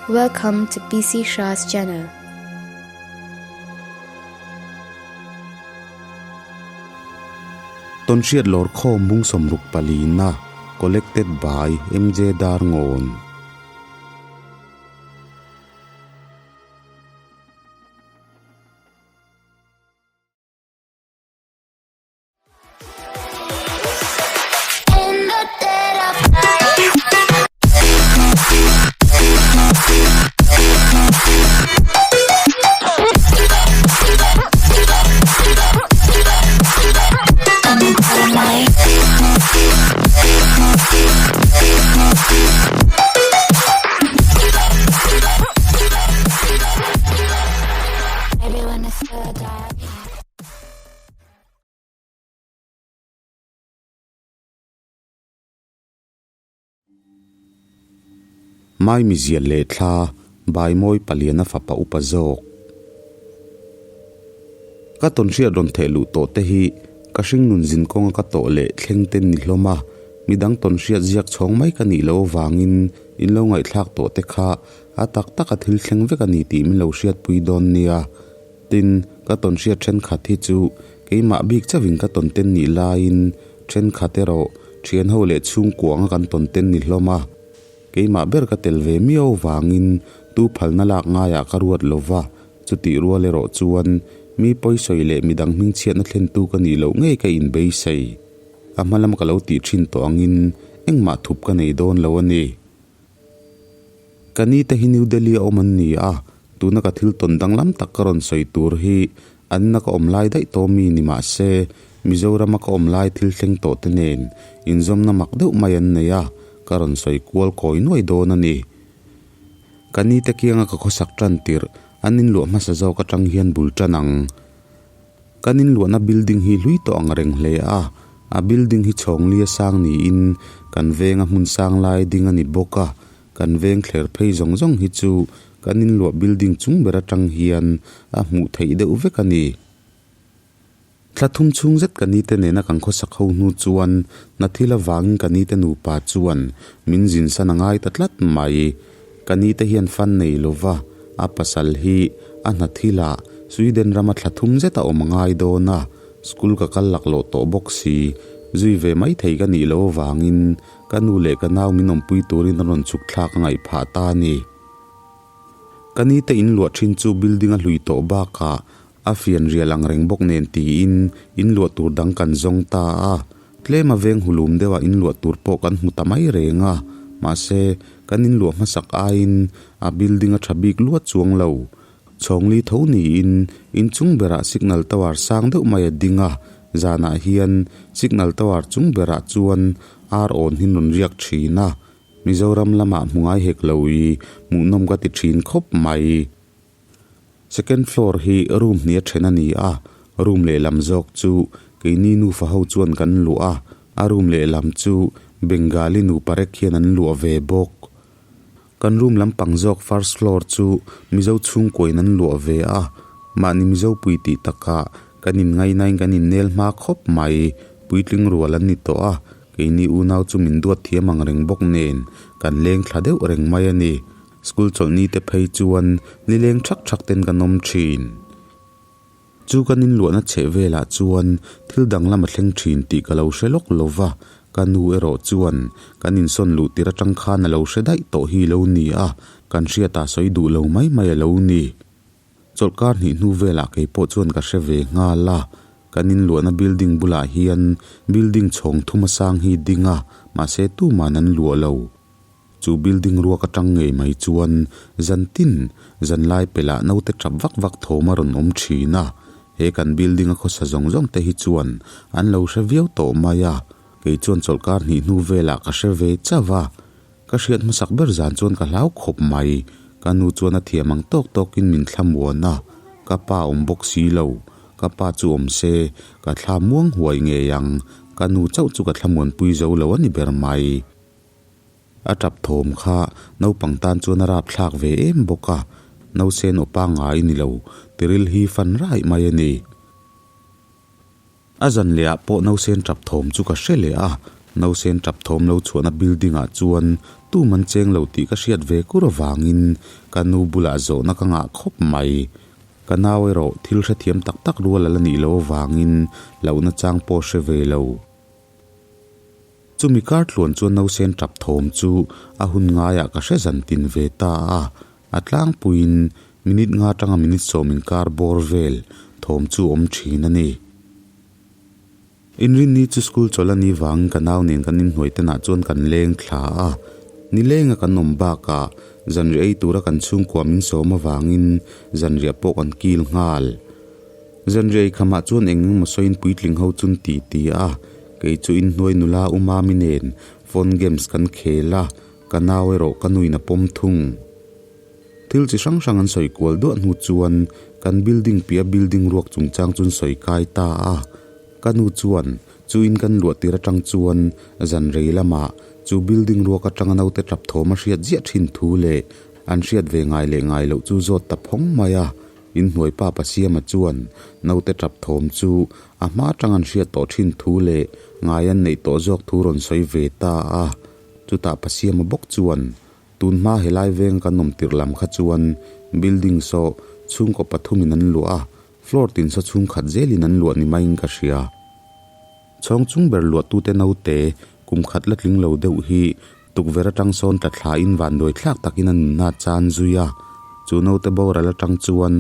Welcome to PC Shah's channel. Tawnhriat lawrkhawm bung 64 na Collected by MJ Darngawn. Maimi zial leh thla Baimawi paliana fapa upa zawk. Ka tawnhriat rawn theh luh tawh te hi ka hringnun zin kawnga ka tawh leh thleng ten ni hlawm a, midang tawnhriat ziak chhawng mai ka nih loh avangin in lo ngaihthlak tawh te kha a tak taka thil thleng vek a ni tih min lo hriatpui dawn nia. Tin, ka tawnhriat thenkhat hi chu keimah bik chauhin ka tawn ten nih laiin thenkhat erawh thianho leh chhungkuanga kan tawn ten ni hlawm a. Keimah ber ka tel ve miau vangin tu phalna lak ngaiah ka ruat lo va, chutih rual erawh chuan mi pawisawi leh midang hmingchhiatna thlentu ka nih loh ngei ka inbeisei. A hma lam ka lo tih thin tawh angin engmah thup ka nei dawn lo a ni. Ka ni te hi New Delhi a awm an ni a, tuna ka thil tawn danglam tak ka rawn sawi tur hi anna ka awm lai daih tawh mi ni mah se, Mizorama ka awm lai thil thleng tawh te nen inzawmna mak deuh mai an nei a, ka rawn sawi kual kawi nuai dawn a ni. Ka ni te kianga ka khawsak tan tirh an inluah hmasa zawk atang hian bul tan ang. Kan inluahna building hi hlui tawh ang reng hle a, a building hi chhawngli a sang niin kan venga hmun sang lai ding a ni bawk a, kan veng thler phei zawng zawng hi chu kan inluah building chung ber atang hian a hmuh theih deuh vek a ni. Thla thum chhung zet ka nite nena kan khawsak ho hnu chuan hna thil avangin ka nite nupa chuan min zinsan a ngai ta tlat mai. Ka nite hian fan nei lova a pasal hi a hna thilah Sweden rama thla thum zet a awm a ngai dawn a, school ka kal laklawh tawh bawk si, zui ve mai thei ka nih loh avangin ka nu leh ka nau min awmpui turin a rawn chhuk thlak a ngaih phah ta a ni. Ka nite in luah thin chu building a hlui tawh bakah a fian rial ang reng bawk nen tiin in luah tur dang kan zawng ta a. Tlema veng hulum deuhah in luah tur pawh kan hmu ta mai reng a, mahse kan in luah hmasak aiin a building a tha bik luat chuang lo. Chhawngli tho niin inchung berah signal tower sang deuh mai a ding a, zanah hian signal tower chung berah chuan ar awn hi rawn riak thin a, Mizoram lamah hmu ngai hek lo i hmuhnawm ka ti thin khawp mai. Second floor hi room hnih a then a ni a, room lehlam zawk chu keini nufa ho chuan kan luah a, a room lehlam chu Bengali nupa rek hian an luah ve bawk. Kan room lampang zawk first floor chu Mizo chhungkuain an luah ve a, mahni Mizo pui tih takah kan inngainain kan innel hma khawp mai, puitling rual an ni tawh a, keini unau chu min duat thiam ang reng bawk nen kan leng thla deuh reng mai a ni. School chawlhni te phei chuan nileng thak thak ten kan awm thin. Chu kan inluahna chheh velah chuan thil danglam a thleng thin tih ka lo hre lawk lo va, ka nu erawh chuan kan insawn luh tir atang khan a lo hre daih tawh hi lo ni a, kan hriatah sawi duh lo mai mai a lo ni. Chawlhkar hnih hnu velah kei pawh chuan ka hre ve nghal a, kan inluahna building bulah hian building chhawng thum a sang hi ding a, mahse tuman an luah lo. Chu building ruak atang ngei mai chuan zan tin zan lai pelah naute tap vak vak thawm a rawn awm thin a, he kan building a khawsa zawng zawng te hi chuan an lo hre viau tawh mai a, kei chuan chawlhkar hnih hnu velah ka hre ve chauh a, ka hriat hmasak ber zan chuan ka hlau khawp mai, ka nu chuan a thiam ang tawk tawkin min thlamuan a, ka pa awm bawk si lo, ka pa chu awm se ka thla muang huai ngei ang, ka nu chauh chu ka thlamuanpui zo lo a ni ber mai. A tap thawm kha naupang tan chuan a rap thlak ve em bawk a, nausen aw pangngai ni lo, tiril hi fan raih mai a ni. A zan leh ah pawh nausen tap thawm chu ka hre leh a, nausen tap thawm lo chhuahna building ah chuan Tum an cheng lo tih ka hriat ve kur avangin ka nu bulah zawhna ka ngah khawp mai. Ka nau erawh thil hrethiam tak tak rual a la nih loh avangin lohna chang pawh hre ve lo. Chumi kar tluan chuan nausen tap thawm chu a hun ngaiah ka hre zan tin ve ta a, a tlangpuiin minute nga atanga minute sawm inkar bawr vel thawm chu awm thin a ni. Inrinni chu school chawlh a nih vangin ka nau nen kan inhnuai tenah chuan kan leng thla a, nilenga kan awm bakah zanriah ei tura kan chhungkua min sawm avangin zanriah pawh kan kil nghal. Zanriah ei khamah chuan eng eng maw sawiin puitling ho chun ti ti a, kei chu inhnuai nula u Mami nen phone games kan khel a, ka nau erawh ka nuin a pawm thung. Thil chi hrang hrang an sawi kual duah hnu chuan kan building piah building ruak chungchang chu an sawi kai ta a. Ka nu chuan chu in kan luah tir atang chuan zan rei lamah chu building ruak atanga naute tap thawm a hriat ziah thin thu leh an hriat ve ngai leh ngai loh chu zawt ta phawng mai a. Inhnuai pa Pasiama chuan naute tap thawm chu a hma atang an hriat tawh thin thu leh ngai an neih tawh zawk thu rawn sawi ve ta a. Chutah Pasiama bawk chuan Tun hma helai veng kan awm tirh lam kha chuan building saw chhungkaw pathumin an luah a, floor tin saw chhungkhat zelin an luah ni maiin ka hria. Chhawng chung ber luahtute naute kum khat la tling lo deuh hi tukverh atang sawn tla thlain vanduai thlak takin a nunna chan zui a, chu naute boral atang chuan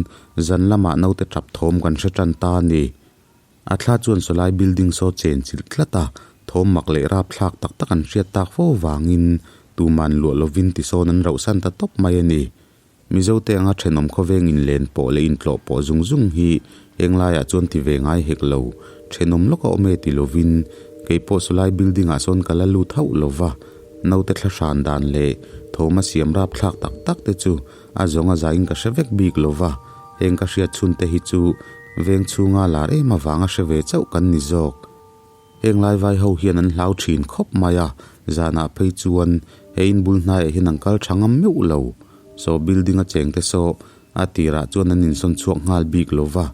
zan lamah naute tap thawm kan hre tan ta a ni. A thla chuan sawlai building saw chen chilh tlat a, thawm mak leh rapthlak tak tak an hriat tak fo vangin tuman luah lovin tisawn an rauhsan ta tawp mai a ni. Mizote anga thenawm khawveng inlen pawh leh intlawh pawh zung zung hi heng laiah chuan ti ve ngai hek lo, thenawm lawk a awm e ti lovin kei pawh sawlai building ah sawn ka la lut hauh lova, naute thla hran dan leh thawm a siam rapthlak tak tak te chu A zawng a zain ka hre vek bik lo va, heng ka hriat chhun te hi chu veng chhunga lar em avanga hre ve chauh kan ni zawk. Heng lai vai ho hian an hlau thin khawp mai a, zanah phei chuan he in bul hnaiah hian an kal tha ngam meuh lo. Saw building a cheng te saw a tirah chuan an insawn chhuak nghal bik lo va,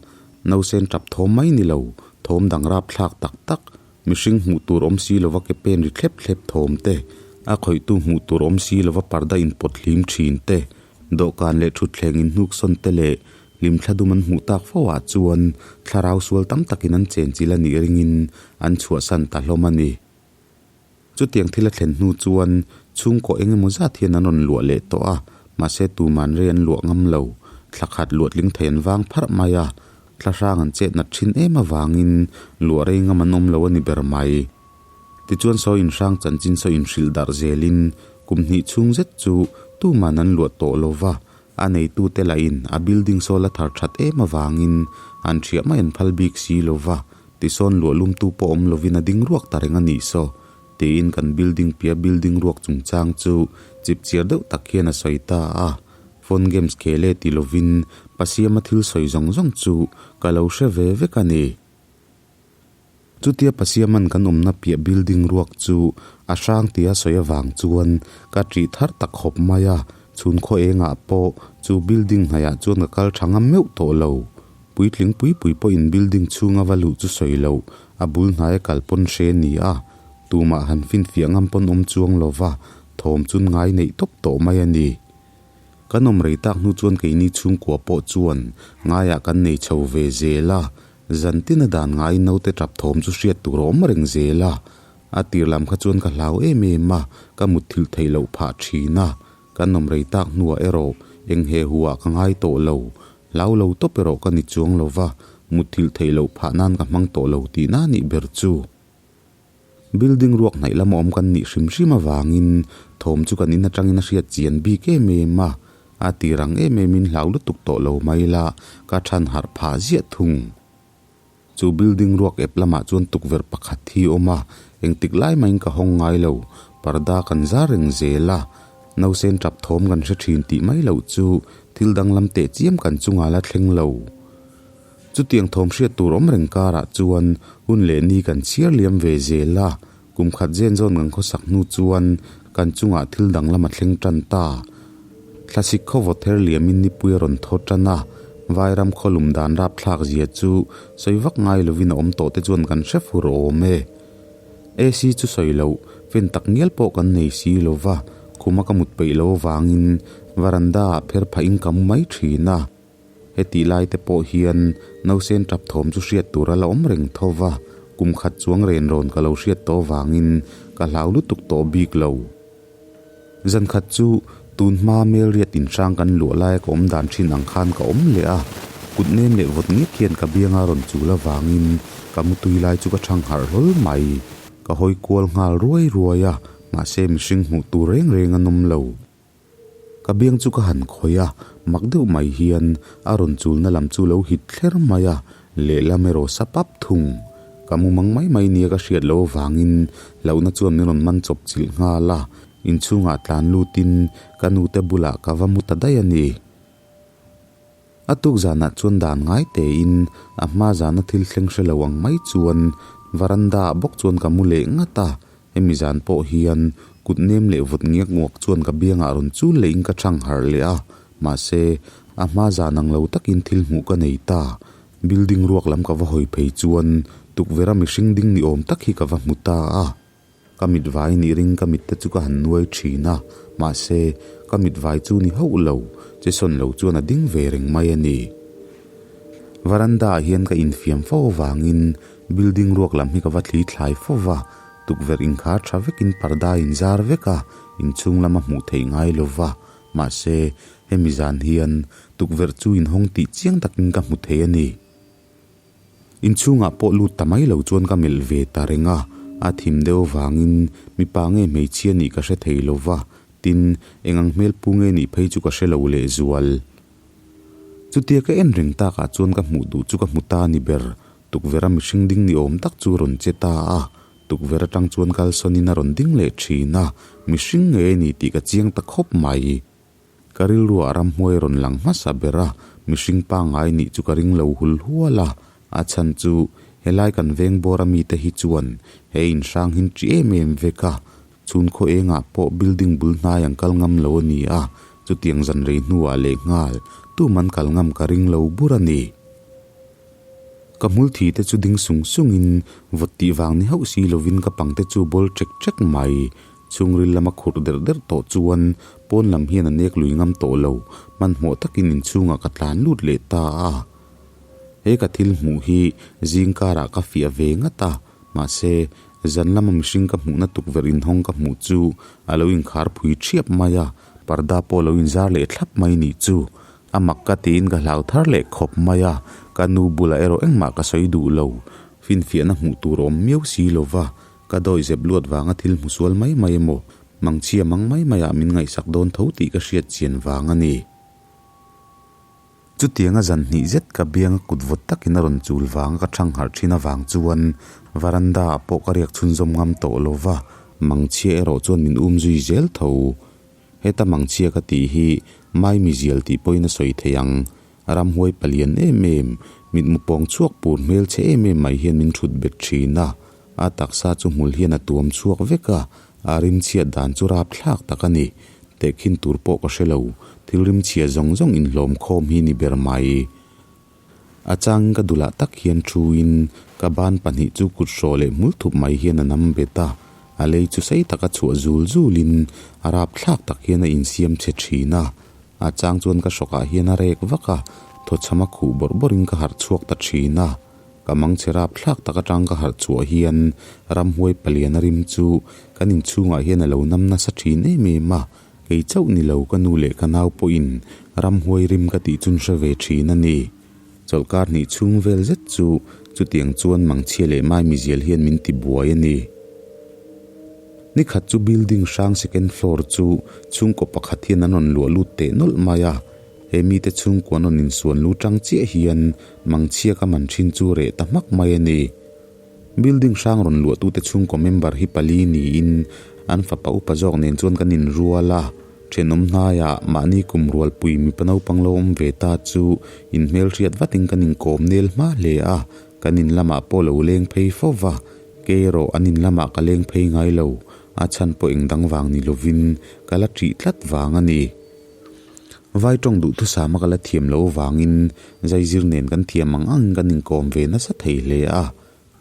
nausen tap thawm mai ni lo, thawm dang rap thlak tak tak, Mihring hmuh tur awm si lova ke pen ri thlep thlep thawm te, a khawihtu hmuh tur awm si lova parda inpawt hlim thin te, dawhkan leh thutthleng inhnuk sawn te leh hlimthla dum an hmuh tak fo ah chuan thlarau sual tam takin an chenchilh a nih ringin an chhuahsan ta hlawm a ni. Chutiang thil a thlen hnu chuan chhungkaw eng emaw zat hian an rawn luah leh tawh a, mahse tuman rei an luah ngam lo, thla khat luahtling thei an vang pharh mai a, Thla hrang an chet nat thin em avangin luah rei ngam an awm lo a ni ber mai. Tichuan sawi inhrang chanchin sawi inhrilh darh zelin kum hnih chhung zet chu tuman an luah tawh lo va, a neitute lahin a building saw la thar that em avangin an thiah mai an phal bik si lo va, tisawn luah lumtu pawh awm lovin a ding ruak ta reng a nih saw tiin kan building piah building ruak chungchang chu chipchiar deuh tak hian a sawi ta a. Phone games khel e ti lovin Pasiama thil sawi zawng zawng chu ka lo hre ve vek a ni. Chutia Pasiaman kan awmna piah building ruak chu a hrang tia sawi avang chuan ka ṭih thar ta khawp mai a, chhun khaw engah pawh chu building hnaihah chuan ka kal ṭha ngam meuh tawh lo. Puitling pui pui pawhin building chhunga va luh chu sawi loh, a bul hnaia kal pawn hre ni a, tumah han finfiah ngam pawn awm chuang lova thawm chun ngai neih tawp tawh mai a ni. Kan awm rei tak hnu chuan keini chhungkua pawh chuan ngaiah kan nei chho ve zel a, zan tina dan ngaiin naute tap thawm chu hriat tur a awm reng zel a. A tir lam kha chuan ka hlau em em a, ka mutthilh theih loh phah thin a. Kan awm rei tak hnuah erawh eng he huah ka ngai tawh lo, hlau lo tawp erawh ka ni chuang lo va, mutthilh theih loh phah nan ka hmang tawh lo tihna nih ber chu. Building ruak hnaih lama awm kan nih hrim hrim avangin thawm chu kan in atangin a hriat chian bik em em a, a tir ang em emin hlau lutuk tawh lo mai la ka than harh phah ziah thung. Chu building ruak ep lamah chuan tukverh pakhat hi a awm a, engtik lai mahin ka hawng ngai lo, parda kan zar reng zel a, nausen tap thawm kan hre thin tih mai loh chu thil danglam teh chiam kan chungah la thleng lo. Chutiang thawm hriat tur awm reng karah chuan hun leh ni kan chhiar liam ve zel a, kum khat zen zawn kan khawsak hnu chuan kan chungah thil danglam a thleng tan ta. Thlasik khaw vawt her liamin nipui a rawn thaw tan a, vairam khawlum dan rapthlak zia chu sawi vak ngai lovin a awm tawh te chuan kan hre fur awm e. AC chu sawi loh, fan tak ngial pawh kan nei si lo va. Khuma ka mut peih loh avangin varanda ah pher phahin ka mu mai thin a. Hetih lai te pawh hian nausen tap thawm chu hriat tur a la awm reng tho va, kum khat chuang ren rawn ka lo hriat tawh avangin ka hlau lutuk tawh bik lo. Zan khat chu tun hma Melriat inhrang kan luah laia ka awm dan thin ang khan ka awm leh a, kut nem leh vawt ngek hian ka bianga rawn chul avangin ka mutui lai chu ka thang harh hlawl mai. Ka hawi kual nghal ruai ruai a, mahse mihring hmuh tur reng reng an awm lo. Ka biang chu ka han khawih a, mak deuh mai hian a rawn chulna lam chu lo hit thler mai a, lehlam erawh sa pap thung. Ka mu mang mai mai nia ka hriat loh avangin hlauhna chuan min rawn man chawp chilh nghal a, inchhungah tlan lutin ka nute bulah ka va mu ta daih a ni. A tuk zanah chuan dan ngai tein a hma zana thil thleng hre lo ang mai chuan varanda ah bawk chuan ka mu leh ngat a, hemi zan pawh hian kut nem leh vawt ngiak nguak chuan ka biangah rawn chul lehin ka chhang harh leh a, mahse a hma zan ang lo takin thil hmuh ka nei ta. Building ruak lam ka va hawi phei chuan tukverha mihring ding ni awm tak hi ka va hmu ta a. Ka mit vai nih ring ka mit te chu ka han nuai thin a, mahse, ka mit vai chu ni hauh lo, che sawn lo chuan a ding ve reng mai a ni. Varanda ah hian ka infiam fo avangin building ruak lam hi ka va thli thlai fo va, tukverh inkhar tha vekin parda inzar vek a, inchhung lama hmuh theih ngai lo va, mahse, hemi zan hian tukverh chu inhawng tih chiang takin ka hmu thei a ni. Inchhungah pawh lut ta mai lo chuan ka melh ve ta reng a, a thim deuh vangin mipa nge hmeichhia nih ka hre thei lo va, tin, eng ang hmel pu nge nih phei chu ka hre lo lehzual. Chutia ka en reng takah chuan ka hmuh duh chu ka hmu ta ni ber, tukverha mihring ding ni awm tak chu a rawn che ta a, tukverh atang chuan kalsawnin a rawn ding leh thin a, mihring nge a ni tih ka chiang ta khawp mai. Ka rilruah ramhmuai rawn lang hmasa ber a, mihring pangngai nih chu ka ring lo hul hual a, a chhan chu helai kan veng bawr a mite hi chuan he inhrang hin ṭi em em vek a, chhun khaw engah pawh building bul hnai an kal ngam lo a ni a, chutiang zan rei hnuah lehnghal tum an kal ngam ka ring lo bur a ni. Ka hmul thi te chu ding sung sungin vawt tih vang ni hauh si lovin ka pang te chu bawl ṭek ṭek mai. Chhungril lama khurh derh derh tawh chuan pawn lam hian a nek lui ngam tawh lo, hmanhmawh takin inchhungah ka tlan lut leh ta a. He ka thil hmuh hi zing karah ka fiah ve ngat a, mahse, zan lama mihring ka hmuhna tukverh inhawng ka hmuh chu a lo inkhar phui ṭhiap mai a, parda pawh a lo inzar leh thlap mai nih chu. A mak ka tiin ka hlau thar leh khawp mai a, ka nu bulah erawh engmah ka sawi duh lo. Finfiahna hmuh tur a awm miau si lo va, Ka dawi zep luat vanga thil hmu sual mai mai emaw, mangchhia mang mai maiah min ngaihsak dawn tho tih ka hriat chian vang a ni. Chutianga zan hnih zet ka bianga kut vawt takin a rawn chul vanga ka thang harh thin avang chuan varanda ah pawh ka riak chhunzawm ngam tawh lo va, mangchhia erawh chuan min um zui zel tho. Heta mangchhia ka tih hi maimizial tih pawhin a sawi thei ang. Ramhuai palian em em, mitmu pawng chhuak pur hmel che em em mai hian min thut bet thin a, a taksa chu hmul hian a tuam chhuak vek a, a rimchhiat dan chu rapthlak tak a ni. Tehkhin tur pawh ka hre lo, thil rimchhia zawng zawng inhlawm khawm hi ni ber mai. A changin ka dulah tak hian thuin ka ban pahnih chu kut hrawh leh hmul thup mai hian a nam bet a, a lei chu sei taka chhuah zul zulin a rapthlak tak hian a insiam chhe thin a. A chang chuan ka hrawkah hian a rek vak a, thawchham a khuh bawrh bawrhin ka harh chhuak ta thin a. Ka mangchhe rap thlak tak atang ka harh chhuah hian ramhuai palian a rim chu kan inchhungah hian a lo nam nasa thin em em a, kei chauh ni lo ka nu leh ka nau pawhin ramhuai rim ka tih chun hre ve thin a ni. Chawlhkar hnih chhung vel zet chu chutiang chuan mangchhia leh maimizial hian min ti buai a ni. Ni khat chu building hrang second floor chu chhungkaw pakhat hian an rawn luah lut teh nawlh mai a, he mite chhungkua an rawn insuan lu tang chiah hian mangchhia ka man thin chu reh ta hmak mai a ni. Building hrang rawn luahtute chhungkaw member hi pali niin an fapa upa zawk nen chuan kan inrual a, thenawm hnaiah mahni kum rualpui mipa naupang lo awm ve ta chu inhmelhriat vatin kan inkawm nel hma hle a, kan in lamah pawh lo leng phei fo va. Kei erawh an in lamah ka leng phei ngai lo, a chhan pawh eng dang vang ni lovin ka la ṭih tlat vang a ni. Vai ṭawng duhthusama ka la thiam loh vangin zaizir nen kan thiam ang ang kan inkawm ve nasa thei hle a,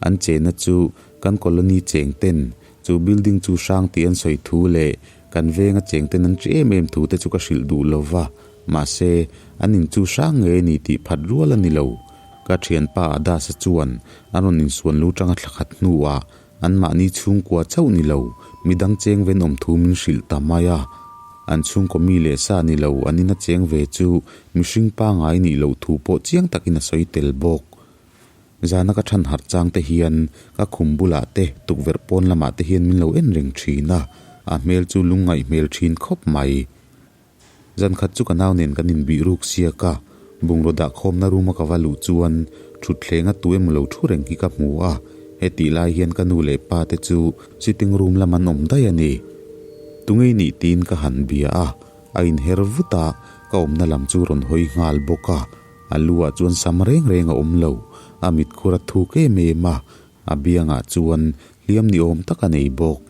an chena chu kan colony cheng ten chu building chu hrang tih an sawi thu leh Kan venga chengten an ṭi em em thu te chu ka hrilh duh lo va, mahse, an in chu hrang ngei a ni tih phat rual a ni lo. Ka ṭhianpa Adasa chuan a rawn insuan lu ṭanga thla khat hnuah anmahni chhungkua chauh ni lo, midang cheng venawm thu min hrilh ta mai a. An chhungkaw mi leh sa ni lo an ina cheng ve chu mihring pangai nih loh thu pawh chiang takin a sawi tel bawk. Zana ka than harh chang te hian ka khum bulah te tukverh pawn lamah te hian min lo en reng thin a, a hmel chu lungngaih hmel thin khawp mai. Zan khat chu ka nau nen kan inbih ruk siak a, bungraw dah khawmna room a ka va luh chuan thutthleng a tu emaw lo thu reng hi ka hmu a, hetih lai hian ka nu leh pa te chu sitting room lam an awm daih a ni. Tungei nih tiin ka han bia a, a inher vut a, ka awmna lam chu rawn hawi nghal bawk a. A lu ah chuan sam reng reng a awm lo, a mit khur a thuk em em a, a biangah chuan hliam ni awm tak a nei bawk.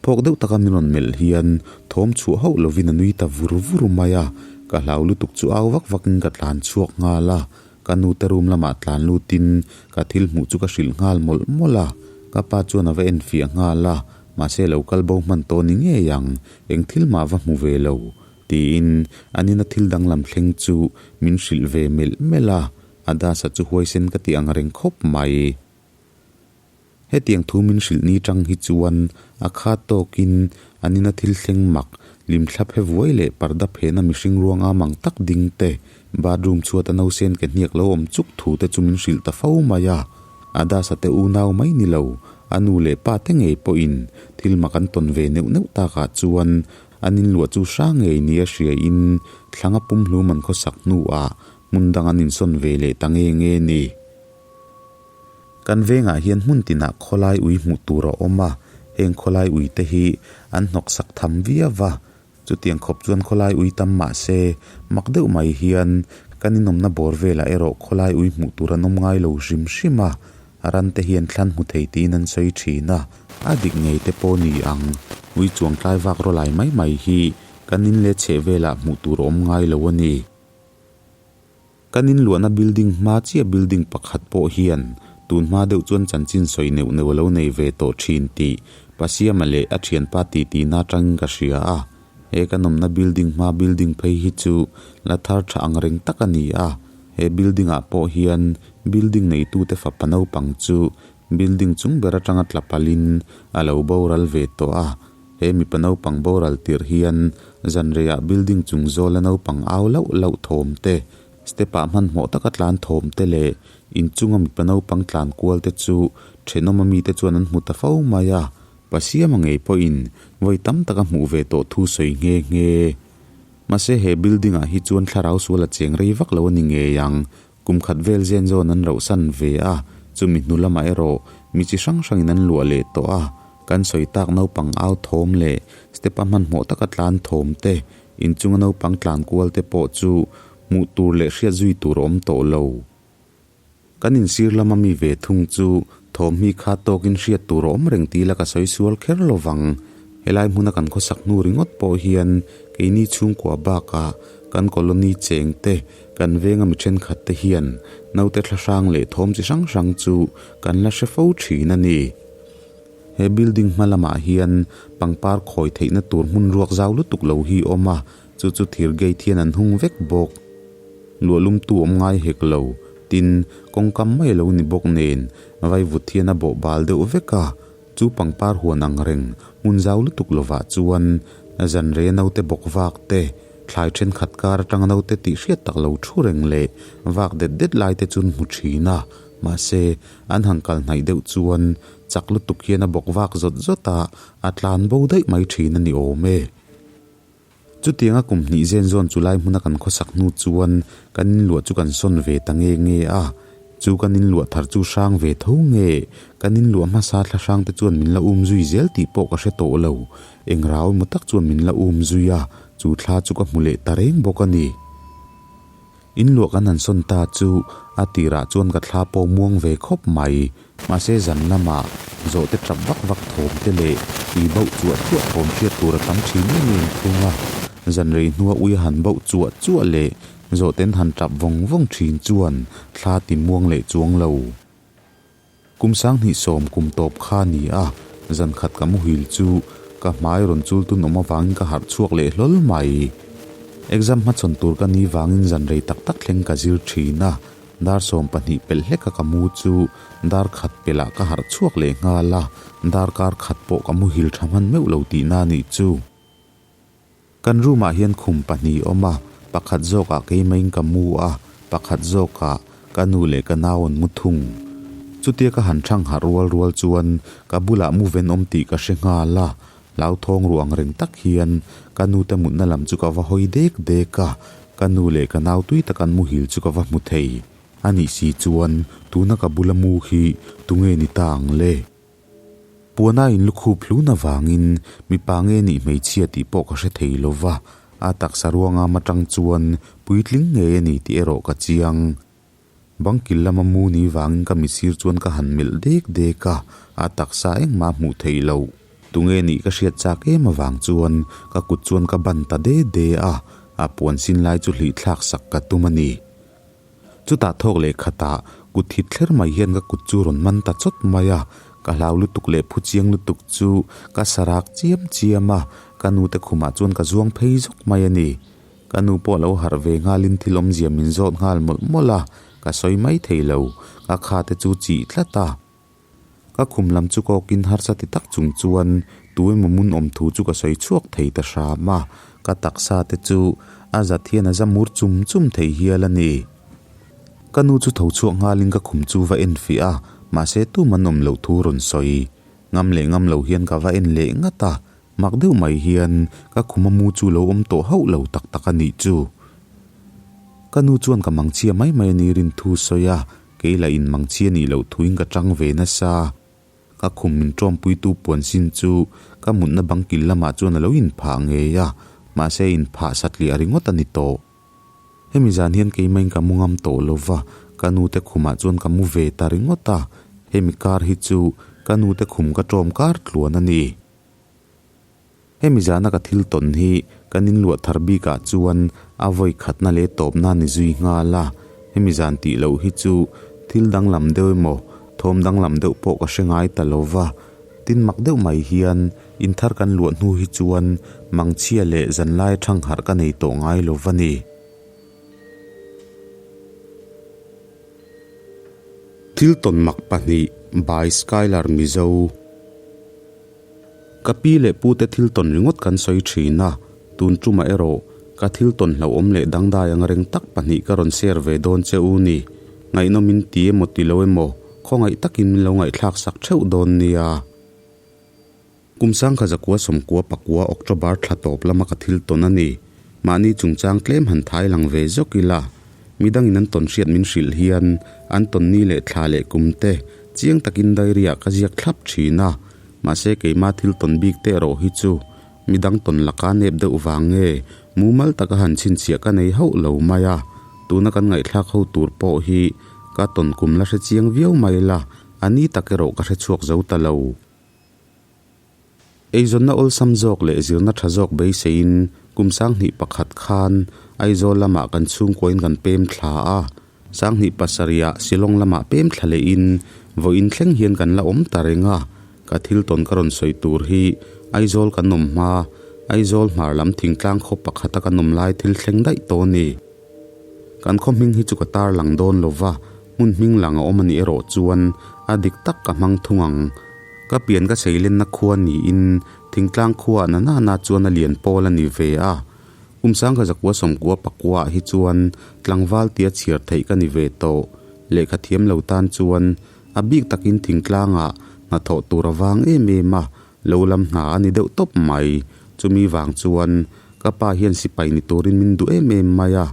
Phawk deuh taka min rawn melh hian thawm chhuah hauh lovin a nui ta vur vur mai a, ka hlau lutuk chu au vak vakin ka tlan chhuak nghal a, ka nu te room lamah tlan lutin ka thil hmuh chu ka hrilh nghal mawlh mawlh a, ka pa chuan a va enfiah nghal a, mahse lo kal bo hman tawh ni ngei ang, eng thil mah va hmu ve lo. Tiin an ina thil danglam thleng chu min hrilh ve melh melh a, Adasa chu huaisen ka ti ang reng khawp mai. Hetiang thu min hrilh ni tang hi chuan a khat tawkin an ina thil thleng mak, limthla phe vuai leh parda phehna mihring ruang am ang tak ding te, bathroom chhuata nausen ke hniak lo awm chuk thu te chu min hrilh ta fo mai a. Adasa te unau mai ni lo, a nu leh pa te ngei pawhin thil mak an tawn ve neuh neuh takah chuan An inluah chu hrang ngei nia hriain thlanga pumhlum an khawsak hnuah hmun dang an insawn ve leh ta nge nge ni. Kan vengah hian hmun tinah khawlai ui hmuh tur a awm a, heng khawlai ui te hi an hnawksak tham viau va, chutiang khawp chuan khawlai ui tam mah se mak deuh mai hian kan inawmna bawr velah erawh khawlai ui hmuh tur an awm ngai lo hrim hrim a, A ran te hian thlan hmu thei tiin an sawi thin a, a dik ngei te pawh ni ang. Ui chuang tlai vak raw lai mai mai hi kan in leh chheh velah hmuh tur a awm ngai lo a ni. Kan in luahna building hma chiah building pakhat pawh hian tun hma deuh chuan chanchin sawi neuh neuh a lo nei ve tawh thin tih Pasiama leh a thianpa titi na atangin ka hria a. He kan awmna building hma building phei hi chu la thar tha ang reng tak a ni a. He building ah pawh hian building neitute fapa naupang chu building chung ber atanga tla palhin a lo boral ve tawh a. He mipa naupang boral tirh hian zanreiah building chung zawla naupang au lauh lauh thawm te, step ah hmanhmawh taka tlan thawm te leh inchunga mipa naupang tlan kual te chu thenawm amite chuan an hmu ta fo mai a. Pasiama ngei pawhin vawi tam tak a hmuh ve tawh thu sawi nghe nghe. Mahse he building ah hi chuan thlarau sual a cheng rei vak lo a ni ngei ang. Kum khat vel zen zawn an rauhsan ve a, chumi hnu lamah erawh mi chi hrang hrangin an luah leh tawh a. Kan sawi tak naupang au thawm leh step a hmanhmawh taka tlan thawm te, inchunga naupang tlan kual te pawh chu hmuh tur leh hriat zui tur a awm tawh lo. Kan insir lama mi ve thung chu thawmhni kha tawkin hriat tur a awm reng ti ila ka sawi sual kher lo vang. Helai hmuna kan khawsak hnu ringawt pawh hian keini chhungkua bakah kan colony cheng te, kan venga mi thenkhat te hian naute thla hrang leh thawm chi hrang hrang chu kan la hre fo thin a ni. He building hma lamah hian pangpar khawi theihna tur hmun ruak zau lutuk lo hi a awm a, chu chu thir gate hian an hung vek bawk. Luahlumtu awm ngai hek lo, tin, kawngkam mai a lo ni bawk nen, vaivut hian a bawh bal deuh vek a, chu pangpar huan ang reng hmun zau lutuk lovah chuan zanrei a naute bawk vak te, thlai thenkhat kar atanga naute tih hriat tak lo thu reng leh vak det det lai te chu an hmu thin a, mahse, an han kal hnaih deuh chuan chak lutuk hian a bawk vak zawt zawt a, a tlan bo daih mai thin a ni awm e. Chutianga kum hnih zen zawn chu lai hmuna kan khawsak hnu chuan kan inluah chu kan sawn ve ta nge nge a, chu kan inluah thar chu hrang ve tho nge, kan inluah hmasa thla hrang te chuan min la um zui zel tih pawh ka hre tawh lo, eng rau emaw tak chuan min la um zui a, chu thla chu ka hmu leh ta reng bawk a ni. Inluah kan han sawn ta chu a tirah chuan ka thla pawh muang ve khawp mai. Mahse zan lamah zawhte tap vak vak thawm te leh tui bauh chuah chuah thawm hriat tur a tam thin em em thung a. Zan rei hnua ui a han bauh chuah chuah leh zawhten han tap vawng vawng thin chuan thla ti muang leh chuang lo. Kum 2010 kum tawp kha a ni a, zan khat ka muhil chu ka. Ka hmai rawn chul tun awm avangin ka harh chhuak leh hlawl mai. Exam hmachhawn tur ka ni vangin zan rei tak tak thleng ka zir thin a, dar 12 pelh hleka ka mu chu dar khat pelhah ka harh chhuak leh nghal a, darkar khat pawh ka muhil tha hman meuh lo tihna a nih chu. Kan room ah hian khum pahnih awm a, pakhat zawkah keimaiin ka mu a, pakhat zawkah ka nu leh ka nau an mu thung. Chutia ka han thang harh rual rual chuan ka bulah mu ven awm tih ka hre nghal a, hlauthawng ruh ang reng tak hian ka nu te mutna lam chu ka va hawi dek dek a, ka nu leh ka nau tui tak an muhil chu ka va hmu thei. A nih si chuan tuna ka bula mu hi tunge ni ta ang le? Puana in lukhup hlun avangin mipa nge nih hmeichhia tih pawh ka hre thei lo va, a taksa ruangam atang chuan puitling ngei a ni tih erawh ka chiang. Bangkil lama mu ni vangin ka mitsir chuan ka han melh dek dek a, a taksa engmah hmuh theih loh. Tunge nih ka hriat chak em avang chuan ka kut chuan ka ban ta de de a, a puan sin lai chu hlih thlak sak ka tum a ni. Chutah thawk leh khatah kut thit thler mai hian ka kut chu rawn man ta chawt mai a, ka hlau lutuk leh phu chiang lutuk chu ka sarak chiam chiam a, ka nute khumah chuan ka zuang phei zawk mai a ni. Ka nu pawh lo harh ve nghalin thil awmzia min zawt nghal mawlh mawlh a, ka sawi mai thei lo, ka khate chu chih tlat a. Ka khum lam chu kawkin harsa ti tak chung chuan tu emaw mun awm thu chu ka sawi chhuak thei ta hram a, ka taksa te chu a zat hian a za mur chum chum thei hial a ni. Ka nu chu tho chhuak nghalin ka khum chu va en fiah a, mahse tum an awm loh thu rawn sawi. Ngam leh ngam lo hian ka va en leh ngat a, mak deuh mai hian ka khuma mu chu lo awm tawh hauh lo tak tak a nih chu. Ka nu chuan ka mangchhia mai mai a ni rin thu sawi a, Kei lah in mangchhia nih loh thuin ka tang ve nasa. Ka khum min tawmpuitu puan sin chu ka mutna bang kil lamah chuan a lo inphah ngei a, mahse a inphah satliah ringawt a ni tawh. Hemi zan hian keimahin ka mu ngam tawh lo va, ka nute khumah chuan ka mu ve ta ringawt a, hemi kar hi chu ka nute khum ka tawm kar tluan a ni. Hemi zana ka thil tawn hi kan inluah thar bikah chuan a vawi khatna leh tawpna a ni zui nghal a, hemi zan tih loh hi chu thil danglam deuh emaw thawm danglam deuh pawh ka hre ngai ta lo va, tin mak deuh mai hian in thar kan luah hnu hi chuan mangchhia leh zanlai thangharh ka nei tawh ngai lo va ni. Thil tawn mak pahnih by Skylar Mizo. Ka pi leh pute thil tawn ringawt kan sawi thin a, tun tumah erawh ka thil tawn hlauhawm leh dangdai ang reng tak pahnih ka rawn share ve dawn che u ni. Ngaihnawm in ti emaw ti lo emaw khawngaih takin min lo ngaihthlak sak theuh dawn nia. Kum sangkha zakua sawmkua pakua October thla tawp lama ka thil tawn a ni. Mahni chungchang tlem han thai lang ve zawk ila, midangin an tawn hriat min hrilh hian an tawn ni leh thla leh kum te chiang takin diary ah ka ziak thlap thin a, mahse keima thil tawn bik te erawh hi chu midang tawn laka nep deuh vang nge mumal taka han chhinchhiah ka nei hauh lo mai a, tuna kan ngaihthlak ho tur pawh hi ka tawn kum la hre chiang viau mai la, a ni tak erawh ka hre chhuak zo ta lo. Eizawnna awlsam zawk leh zirna tha zawk beiseiin kum sanghnih pakhat khan Aizawl lamah kan chhungkuain kan pem thla a, sanghnih pasarihah Shillong lamah pem thla lehin vawiin thleng hian kan la awm ta reng a, ka thil tawn ka rawn sawi tur hi Aizawl kan awm hma, Aizawl hmar lam thingtlang khaw pakhata kan awm lai thil thleng daih tawh a ni. Kan khaw hming hi chu ka tarlang dawn lo va, hmun hming lang a awm a nih erawh chuan a dik tak ka hmang thung ang. Ka pian ka seilenna khua niin thingtlang khuaah na nana chuan a lian pawl a ni ve a. Kum sangkha zakua sawmkua pakuaah hi chuan tlangval tia chhiar theih ka ni ve tawh. Lehkha thiam lo tan chuan a bik takin thingtlangah hnathawh tur a vang em em a, lo lam hna a ni deuh tawp mai. Chumi vang chuan ka pa hian sipai ni turin min duh em em mai a,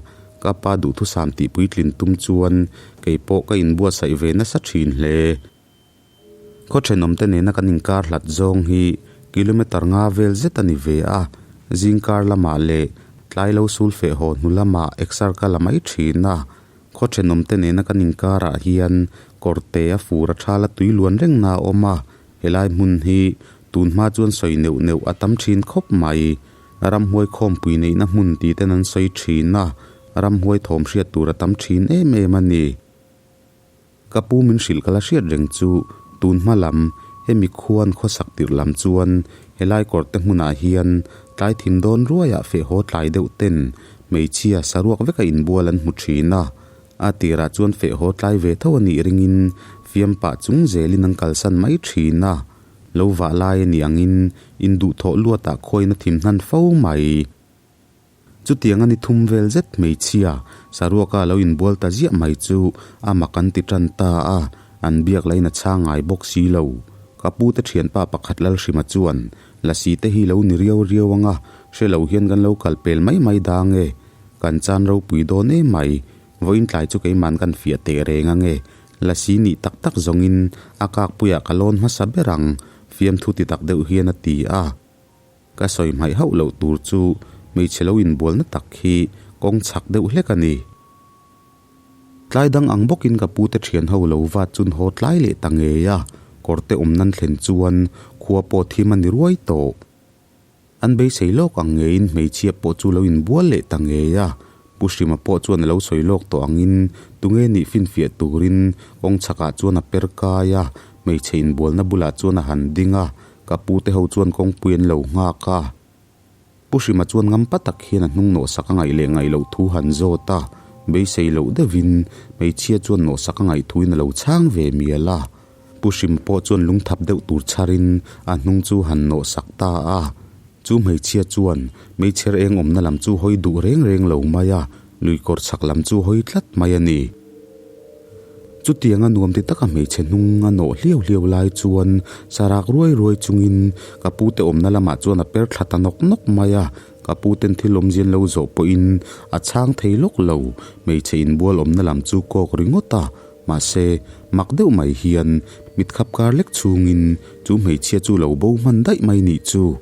ka pa duhthusam tih puitlin tum chuan kei pawh ka inbuatsaih ve nasa thin hle. Khaw thenawmte nena kan inkar hlat zawng hi kilometer nga vel zet a ni ve a, zingkar lamah leh tlai lo sul feh haw hnu lamah exer ka la mai thin a. Khaw thenawmte nena kan inkarah hian kawrte a fur a thala tui luan reng na a awm a, helai hmun hi tun hma chuan sawi neuh neuh a tam thin khawp mai. Ramhuai khawmpui neihna hmun tih ten an sawi thin a, ramhuai thawm hriat tur a tam thin em em a ni. Ka pu min hrilh ka la hriat reng chu tun hma lam Hemi khuan khawsak tirh lam chuan helai kawrte hmunah hian tlai thim dawn ruaiah feh haw tlai deuh ten hmeichhia saruak veka inbual an hmu thin a. A tirah chuan feh haw tlai ve tho a nih ringin fiam pah chung zelin an kalsan mai thin a. Lo vah lai a nih angin induhthawh luatah khuain a thim hnan fo mai. Chutiang a ni thum vel zet hmeichhia saruaka lo inbual ta ziah mai chu a mak an ti tan ta a, an biak lain a chhang ngai bawk si lo. Ka pu te thianpa pakhat Lalhrima chuan, Lasi te hi lo ni riau riau anga hre lo hian kan lo kal pel mai mai dang e, kan chan ropui dawn em mai, vawiin tlai chu keiman kan fiah teh reng ange, Lasi nih tak tak zawngin a kakpuiah ka lawn hmasa ber ang, fiamthu ti tak deuh hian a ti a. Ka sawi hmaih hauh loh tur chu hmeichhe lo inbualna tak hi kawng chhak deuh hlek a ni. Tlai dang ang bawkin ka pute thian ho lo vat chun haw tlai leh ta ngei a, kawrte awm nan thlen chuan khua pawh thim a ni ruai tawh. An beisei lawk ang ngeiin hmeichhia pawh chu lo inbual leh ta ngei a, Pu Hrima pawh chuan a lo sawi lawk tawh angin tunge nih finfiah turin kawng chhakah chuan a per kai a, hmeichhe inbualna bulah chuan a han ding a, Ka pu te ho chuan kawngpui an lo nghak a. Pu Hrima chuan ngampa tak hian a hnung nawhsak a ngaih leh ngaih loh thu han zawt a, beisei loh deuhin hmeichhia chuan nawhsak a ngaih thuin a lo chhang ve mial a. Pu Hrima pawh chuan lungthap deuh tur chharin a hnung chu han nawhsak ta a. Chu hmeichhia chuan meichher eng awmna lam chu hawi duh reng reng lo mai a, luikawr chhak lam chu hawi tlat mai a ni. Chutianga nuam ti taka hmeichhe hnung a nawh hliau hliau lai chuan sarak ruai ruai chungin ka pute awmna lamah chuan a per thla ta nawk nawk mai a, ka puten thil awmzian lo zawh pawhin a chhang thei lawk lo, hmeichhe inbual awmna lam chu kawk ringawt a, mahse mak deuh mai hian mitkhap kar lek chungin chu hmeichhia chu lo bo hman daih mai nih chu.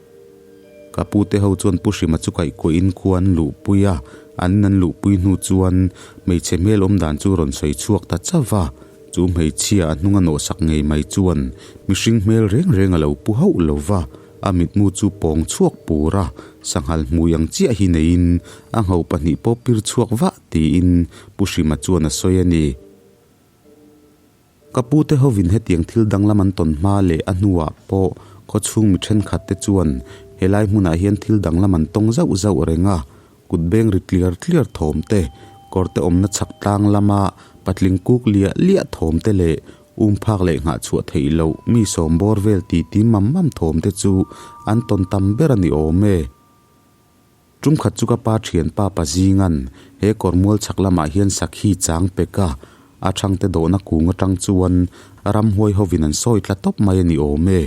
Ka pute ho chuan Pu Hrima chu kaihkuahin khua an luhpui a, an in an luhpui hnu chuan hmeichhe hmel awm dan chu rawn sawi chhuak ta chauh a, chu hmeichhia a hnung a nawhsak ngei mai chuan mihring hmel reng reng a lo pu hauh lo va, a mitmu chu pawng chhuak pur a, sanghal hmui ang chiah hi neiin a ngho pahnih pawh pir chhuak vah tiin Pu Hrima chuan a sawi a ni. Ka pute hovin hetiang thil danglam an tawn hma leh a hnuah pawh khawchhung mi thenkhat te chuan helai hmunah hian thil danglam an tawng zauh zauh reng a, kut beng ri tliar tliar thawm te, kawrte awmna chhak tlang lama patling kuk liah liah thawm te leh um phak leh nghah chhuah theih loh mi sawm bawr vel titi mam mam thawm te chu an tawn tam ber a ni awm e. Tum khat chu ka pa thian pa pa zingan he kawr mual chhak lamah hian sakhi chang pek a, a thangte dawhna kung atang chuan ramhuai hovin an sawi tla tawp mai a ni awm e.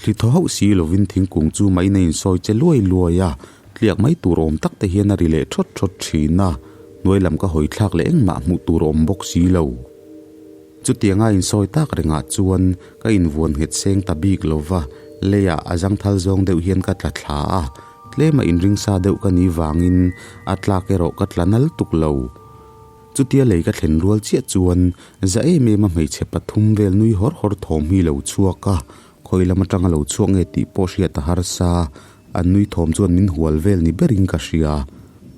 Thli thaw hauh si lovin thingkung chu main a insawi che luai luai a, tliak mai tur awm tak te hian a ri leh thawt thawt thin a, hnuai lam ka hawi thlak leh engmah hmuh tur awm bawk si lo. Chutianga insawi tak rengah chuan ka invuan nghet seng ta bik lova, leiah a zangthal zawng deuh hian ka tla thla a, Tlema inringsa deuh ka nih vangin a tlak erawh ka tla nal tuk lo. Chutia lei ka thlen rual chiah chuan za em em a hmeichhe pathum vel nui hawr hawr thawm hi lo chhuak a, khawi lam atanga lo chhuak nge tih pawh hriat a harsa. An nui thawm chuan min hual vel ni berin ka hria.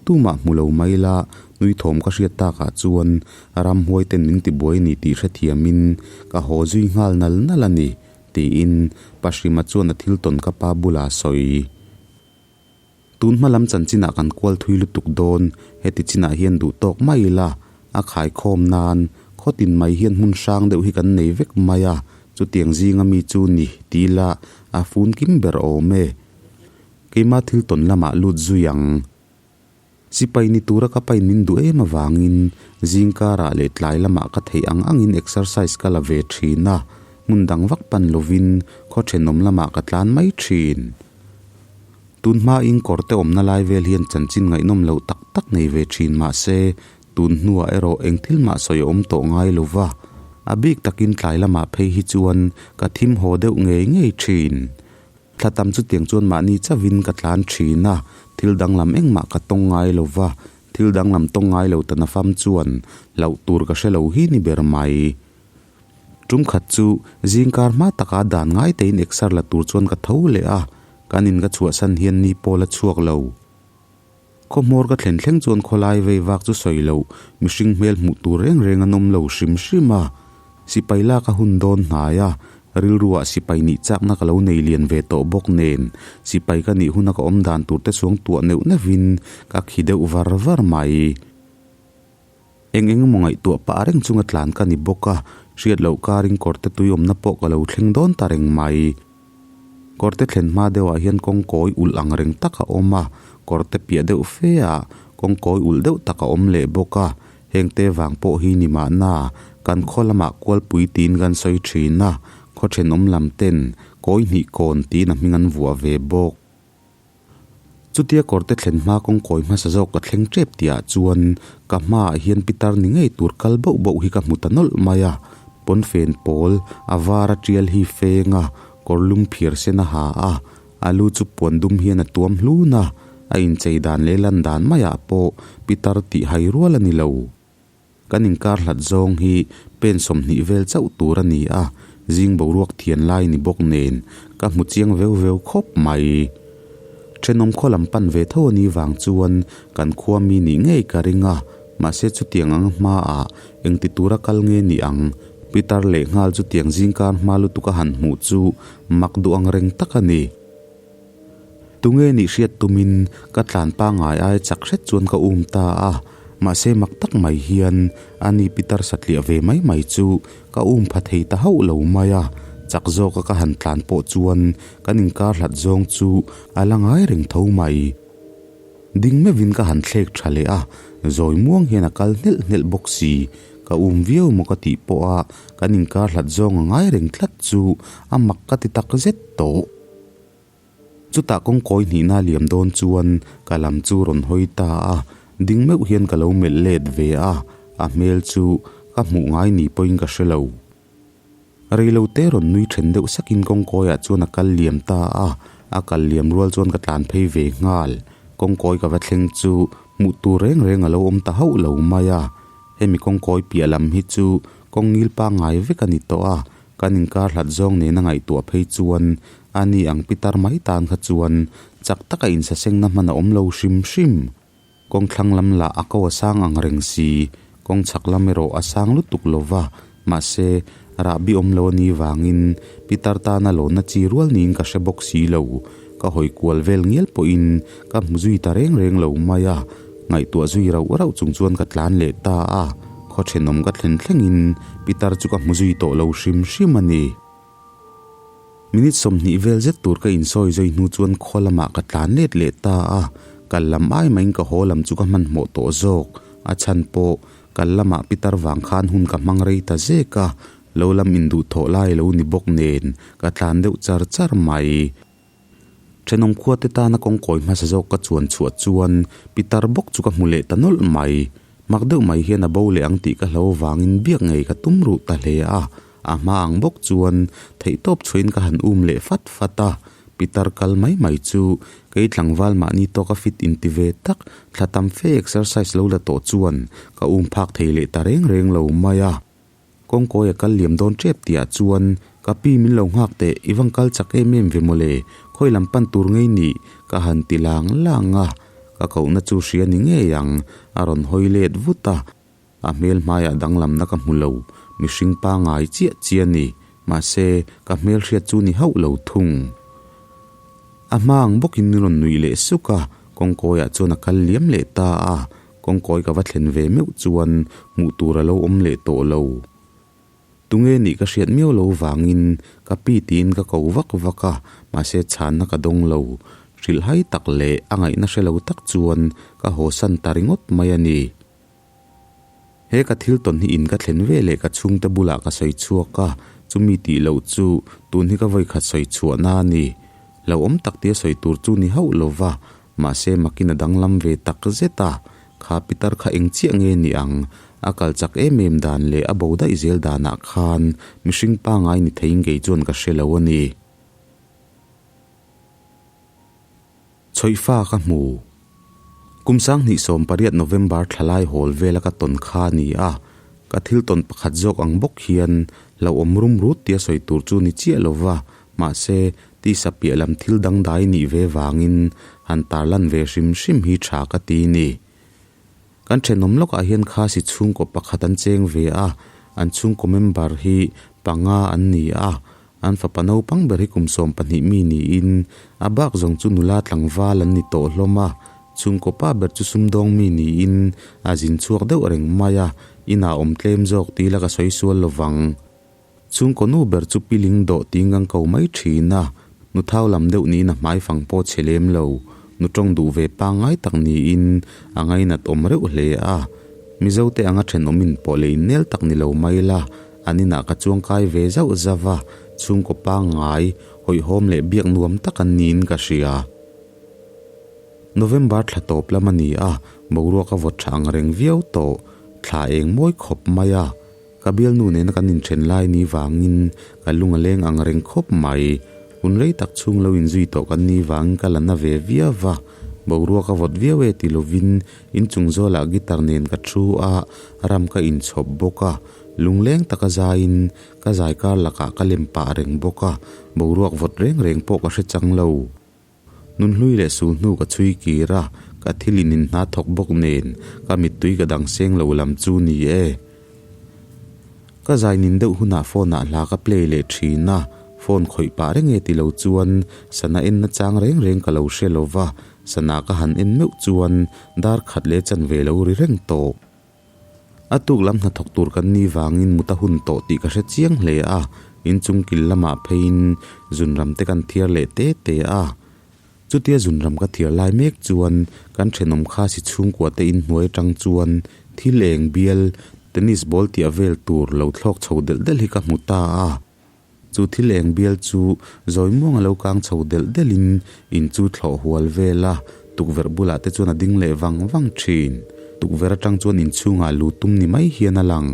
Tumah hmu lo mai la, nui thawm ka hriat takah chuan ramhuai ten min tibuai ni tih hrethiamin ka haw zui nghal nal nal a ni. Tiin Pa Hrima chuan a thil tawn ka pa bulah a sawi. Tun hma lam chanchinah kan kual thui lutuk dawn, heti chinah hian duh tawk mai ila, a khaikhawm nan khawtin mai hian hmun hrang deuh hi kan nei vek mai a, chutiang zinga mi chu ni ti ila a fun kim ber awm e. Keima thil tawn lamah lut zui ang. Sipai ni tura ka pain min duh em avangin zingkarah leh tlai lamah ka theih ang angin exercise ka la ve thin a, hmun dang vak pan lovin khaw thenawm lamah ka tlan mai thin. Tun hmain kawr te awmna lai vel hian chanchin ngaihnawm loh tak tak nei ve thin mahse tun hnuah erawh eng thil mah sawi a awm tawh ngai lova, a bik takin tlai lamah phei hi chuan ka thim haw deuh ngei ngei thin. Thla tam chutiang chuan mahni chauhin ka tlan thin a, thil danglam engmah ka tawng ngai lo va, thil danglam tawng ngai lo ta nafam chuan hlauh tur ka hre lo hi ni ber mai. Tum khat chu zingkar hma taka dan ngai tein exer la tur chuan ka tho leh a, kan in ka chhuahsan hian ni pawl a chhuak lo. Khawhmawr ka thlen thleng chuan khawlai vei vak chu sawi loh, mihring hmel hmuh tur reng reng an awm lo hrim hrim a. Sipai lak a hun dawn hnai a. Rilruah sipai nih chakna ka lo nei lian ve tawh bawk nen, sipai ka nih huna ka awm dan tur te chuang tuah neuh neuhin ka khi deuh var var mai. Eng eng emaw ngaihtuah pah reng chunga tlan ka ni bawk a, hriat loh karin kawrte tui awmna pawh ka lo thleng dawn ta reng mai. Kawrte thlen hma deuhah hian kawngkawi ulh ang reng tak a awm a, kawrte piah deuh fe ah kawngkawi ulh deuh tak a awm leh bawk a, hengte vang pawh hi ni mahna kan khaw lamah kualpui tiin kan sawi thin a, khaw thenawm lam ten kawi hnih kawn tiin a hming an vuah ve bawk. Chutia kawrte thlen hma kawngkawi hmasa zawk ka thleng tep tihah chuan ka hmaah hian pitar ni ngei tur kal bauh bauh hi ka hmu ta nawlh mai a, pawnfen pawl a var a tial hi feng a, kawr lum phiar sen a ha a, a lu chu puan dum hian a tuam hlun a, a inchei dan leh lan dan maiah pawh pitar tih hai rual a ni lo. Kan inkar hlat zawng hi pen 20 vel chauh tur a ni a, zing boruak thian lai ni bawk nen ka hmu chiang veu veu khawp mai. Thenawm khaw lam pan ve tho a nih vang chuan kan khua mi nih ngei ka ring a, mahse chutiang ang hmaah engti tura kal nge ni ang? Pitar lehnghal chutiang zingkar hma lutuk a han hmuh chu mak duh ang reng tak a ni. Tunge nih hriat tumin ka tlan pangngai ai chak hret chuan ka um ta a, mahse mak tak mai hian ani pitar satliah ve mai mai chu ka um pha thei ta hauh lo mai a, chak zawka ka han tlan pawh chuan kan inkar hlat zawng chu a la ngai reng tho mai. Ding meuhin ka han thlek tha leh a, zawi muang hian a kal hnelh hnelh bawk si, ka um viau maw ka tih pawha kan inkar hlat zawng a ngai reng tlat chu a mak ka ti takzet tawh. Chutah kawngkawi hnihna liam dawn chuan ka lam chu rawn hawi ta a, ding meuh hian ka lo melh let ve a, a hmel chu ka hmuh ngai ni pawhin ka hre lo. Reilote rawn nui then deuh sakin kawngkawiah chuan a kal liam ta a, a kal liam rual chuan ka tlan phei ve nghal. Kawngkawi ka va thleng chu hmuh tur reng reng a lo awm ta hauh lo mai a, hemi kawngkawi piah lam hi chu kawng ngil pangngai vek a ni tawh a, Kan inkar hlat zawng nena ngaihtuah phei chuan a ni ang pitar mai tan kha chuan chak taka insasengna hman a awm lo hrim hrim. Kawng thlang lam lah a ko a sang ang reng si, kawng chhak lam erawh a sang lutuk lo va, mahse rahbi awm lo a nih vangin pitar tana lawnna chi rual niin ka hre bawk si lo. Ka hawi kual vel ngial pawhin ka hmu zui ta reng reng lo mai a, ngaihtuah zui rauh rauh chung chuan ka tlan leh ta a, khaw thenawm ka thlen thlengin pitar chu ka hmu zui tawh lo hrim hrim a ni. Minute 20 vel zet tur ka insawi zui hnu chuan khaw lamah ka tlan let leh ta a, kal lam ai maiin ka haw lam chu ka hmanhmawh tawh zawk, a chhan pawh kal lamah pitar vang khan hun ka hmang rei ta zek a, lo lam induhthawh lai lo ni bawk nen ka tlan deuh char char mai. Thenawm khuate tana kawngkawi hmasa zawk ka chuan chhuah chuan pitar bawk chu ka hmu leh ta nawlh mai. Mak deuh mai hian a bo leh ang tih ka hlo vangin biak ngei ka tum ruh ta hle a. A hma ang bawk chuan theihtawp chhuahin ka han um leh fat fat a. Pitar kal mai mai chu kei tlangval mahni tawka fit inti ve tak thla tam fe exercise lo la tawh chuan ka um phak thei leh ta reng reng lo mai a. Kawngkawi a kal liam dawn tep tihah chuan ka pi min lo nghak teh, i vang kal chak em em ve mawle, khawi lam pan tur ngei nih ka han ti lang lang a, ka kohna chu hria ni ngei ang, a rawn hawi let vut a, a hmel hmaiah danglamna ka hmu lo, mihring pangai chiah chiah a ni, mahse ka hmel hriat chu ni hauh lo thung. A hma ang bawkin min rawn nuih leh suk a, kawngkawiah chuan a kal liam leh ta a, Kawngkawi ka va thlen ve meuh chuan hmuh tur a lo awm leh tawh lo. Tunge nih ka hriat miau lo vangin ka pi tiin ka ko vak vak a, mahse chhanna ka dawng lo. Hrilhhai tak leh a ngaihna hre lo tak chuan ka hawsan ta ringawt mai a ni. He ka thil tawn hi in ka thlen ve leh ka chhungte bulah ka sawi chhuak a, chumi tih loh chu tun hi ka vawikhat sawi chhuahna a ni. Lo awm tak tia sawi tur chu ni hauh lo va, Mahse makin a danglam ve tak zet a, kha pitar kha eng chiah nge ni ang? A kal chak em em dan leh a bo daih zel danah khan mihring pangai ni theiin kei chuan ka hre lo a ni. Chhawihfa ka hmu. Kum 2018 November thlalai hawl vela ka tawn kha a ni a, ka thil tawn pakhat zawk ang bawk hian hlauhawm rum rut tia sawi tur chu ni chiah lova, mahse Tisa piah lam thil dangdai nih ve vangin han tarlan ve hrim hrim hi tha ka ti ni. Kan thenawm lawkah hian Khasi chhungkaw pakhat an cheng ve a, an chhungkaw member hi panga an ni a. An fapa naupang ber hi kum 12 mi niin a bak zawng chu nula tlangval an ni tawh hlawm a. Chhungkaw pa ber chu sumdawng mi niin a zin chhuak deuh reng mai a, inah awm tlem zawk ti ila ka sawi sual lovang. Chhungkaw nu ber chu piling dawh ti ngang ko mai thin a, nu thau lam deuh niin a hmai fang pawh chhe lem lo. Nu tawng duh ve pangngai tak niin a ngainat awm reuh hle a. Mizo te anga thenawm in pawh leh innel tak ni lo mai la, an inah ka chuangkai ve zauh zauh a, chhungkaw pangngai, hawihhawm leh biak nuam tak an niin ka hria. November thla tawp lam a ni a, boruak a vawt tha ang reng viau tawh, thla eng mawi khawp mai a. Ka bialnu nena kan inthen lai ni vangin ka lung a leng ang reng khawp mai. Hun rei tak chhung lo inzui tawh kan ni vangin ka la na ve viau va, boruak a vawt viau e ti lovin inchung zawlah guitar nen ka thu a, ram ka inchhawp bawk a, lungleng taka zaiin ka zai kar lakah ka lem pah reng bawk a, boruak vawt reng reng pawh ka hre chang lo. Nunhlui leh sulhnu ka chhui kir a, ka thil in in hna thawk bawk nen ka mittui ka dang seng lo lam chu ni e. Ka zai nin deuh hunah phone ah hla ka play leh thin a, phone khawih pah reng e ti lo chuan sana en na chang reng reng ka lo hre lo va, sana ka han en meuh chuan dar khat leh chanve lo ri reng tawh. A tuk lam hnathawk tur kan ni vangin mut a hun tawh tih ka hre chiang hle a, inchung kil lamah pheiin zunram te kan thiar leh te te a. Chutia zunram ka thiar lai mek chuan kan thenawm kha si chhungkua te inhnuai atang chuan thil eng bial tennis ball tiah vel tur lo thlawk chho delh delh hi ka hmu ta a. Chu thil eng bial chu zawi muang a lo kang chho delh delhin in chu thlawh hual vel a, tukverh bulah te chuan a ding leh vang vang thin. Tukverh atang chuan inchhungah lu tum ni mai hian a lang.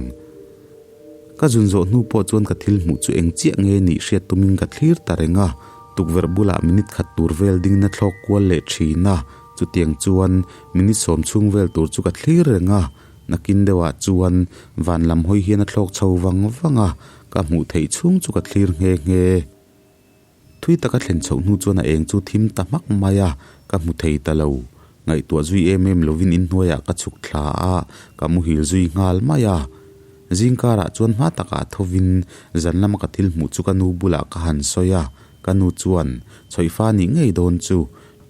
Ka zun zawh hnu pawh chuan ka thil hmuh chu eng chiah nge nih hriat tumin ka thlir ta reng a, tukverh bulah minute khat tur vel dingin a thlawk kual leh thin a, chutiang chuan minute sawm chhung vel tur chu ka thlir reng a, nakin deuhah chuan van lam hawi hian a thlawk chho vang vang a, Ka hmuh theih chhung chu ka thlir nghe nghe. Thui taka thlen chhoh hnu chuan a eng chu thim ta hmak mai a, ka hmu thei ta lo. Ngaihtuah zui em em lovin inhnuaiah ka chhuk thla a, ka muhil zui nghal mai a. Zingkarah chuan hma takah thovin zan lama ka thil hmuh chu ka nu bulah ka han sawi a, ka nu chuan, Chhawihfa nih ngei dawn chu,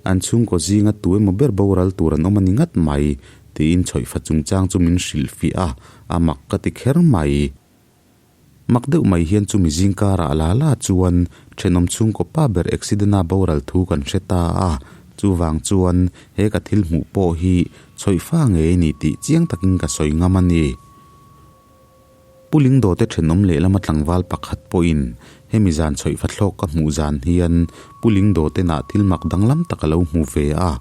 an chhungkaw zinga tu emaw ber boral tur an awm a ni ngat mai, tiin chhawihfa chungchang chu min hrilhfiah a, a mak ka ti kher mai. Mak deuh mai hian chumi zingkarah la la chuan thenawm chhungkaw pa ber accident a boral thu kan hre ta a, chuvang chuan he ka thil hmuh pawh hi chhawih fa ngei ni tih chiang takin ka sawi ngam a ni. Pu Lingdawte thenawm lehlam a tlangval pakhat pawhin hemi zan chhawih fa thlawk ka hmuh zan hian Pu Lingdawte nah thil mak danglam tak a lo hmu ve a,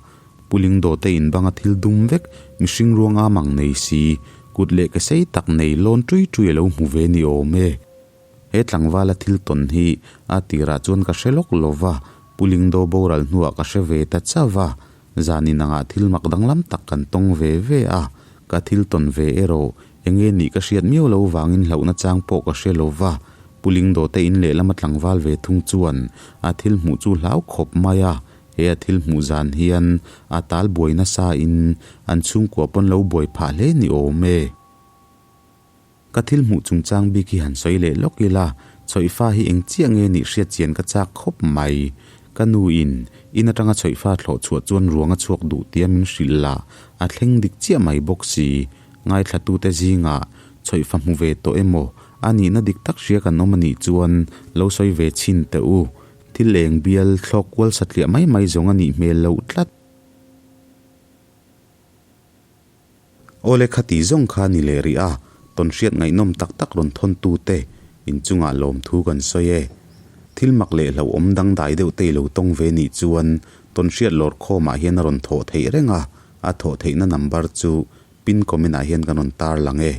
Pu Lingdawte in banga thil dum vek, mihring ruang am ang nei si, kut leh ke sei tak nei lawn tui tui a lo hmu ve ni awm e. He tlangvala thil tawn hi a tirah chuan ka hre lawk lo va, Pu Lingdaw boral hnuah ka hre ve ta chauh va, zan in angah thil mak danglam tak kan tawng ve ve a, ka thil tawn ve erawh eng nge nih ka hriat miau lo vangin hlauhna chang pawh ka hre lo va, Pu Lingdawte in lehlam a tlangval ve thung chuan a thil hmuh chu hlau khawp mai a, He a thil hmuh zan hian a tal buai nasa in an chhungkua pawn lo buai phah hle ni awm e. Ka thil hmuh chungchang bik hi han sawi leh lawk ila, chhawihfa hi eng chiah nge nih hriat chian ka chak khawp mai. Ka nu in, in atanga chhawihfa thlawh chhuah chuan ruang a chhuak duh tia min hrilh lah, a thleng dik chiah mai bawk si. Ngaithlatute zingah chhawihfa hmu ve tawh emaw, a nihna dik tak hria kan awm a nih chuan lo sawi ve chhin teh u. Thil eng bial thlawk kual satliah mai mai zawng a nih hmel loh tlat. Awle khati zawng kha ni leh rih a, tawnhriat ngaihnawm tak tak rawn thawn tute inchungah lawmthu kan sawi e. Thil mak leh hlauhawm dangdai deuh te i lo tawng ve nih chuan tawnhriat lawr khawmah hian a rawn thawh theih reng a, a thawh theihna number chu pin comment ah hian kan rawn tarlang e.